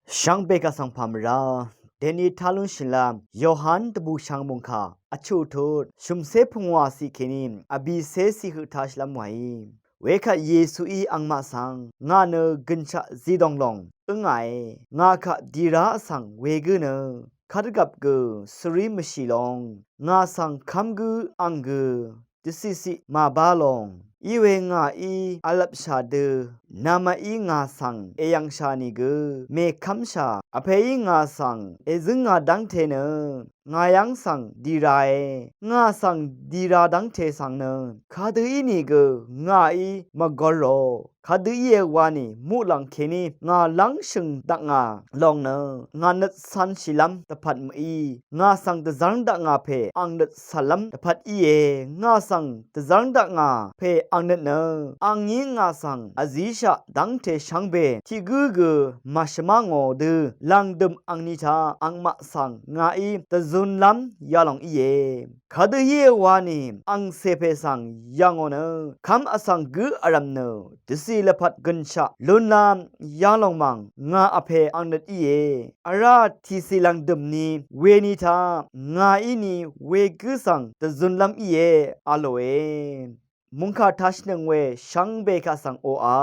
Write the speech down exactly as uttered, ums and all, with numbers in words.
Shvngbe kaq svng pà mvrá deni tá lúnshìnlv́m Yohan dvbùshvng mòngkà vchuq tut shø̀mcé pungwà ciq kèní vbìcé ciq høq tāshìlv́m wàí. Wekvt Yesuí angmaq svng, ngà nø gønshaq zidòng lòng ǿngàe. Ngà kaq dìrá vsvng wegǿ nø kadvgvp gø svrí mvshì long, ngà svng kv́m gǿ ang gø dvciqciq màbá long. Iwe ngàí vlvpshà dø namaqí ngà svng èyv̀ngshà nìgø mèkv́mshà. Vpèí ngà svng èzǿngā dv́ngte nø ngà yv́ng svng dìrāe. Ngà svng dìrā dv́ngte svng nø kadø ínìgø ngàí mvgvrò. Kadø íe wa nì muqlàng kèní ngà lv́ngshø̀ng dakngà lòng nø ngà nøt cv̄nshìlv́m dvpvt mø̀í. Ngà svng dvzv́rng dakngà pè ang nøt cv̀nlv́m dvpvt íe. Ngà svng dvzv́rng dakngà pè ang nøt nø angí ngà svng vzíshaq dv́ngte shvngbe tiq gǿ gø màshvmá ngò dø lv̀ngdø̀m angni taq angmaq svng ngàí dvzunlv́m yalòng íe. Kadø íe wa nì angcè pè svng yà ngò nø kv́m vsvng gǿ vrv̀m nø dvcì lvpat gønshaq lunlv́m yalòng mv̀ng ngà vpè ang nøt íe. Vrá tìcì lv̀ngdø̀m ni weni taq ngàí ni wegǿ svng dvzunlv́m íe a lòe. Mungkà tashìnøng we shvngbe kaq svng oqà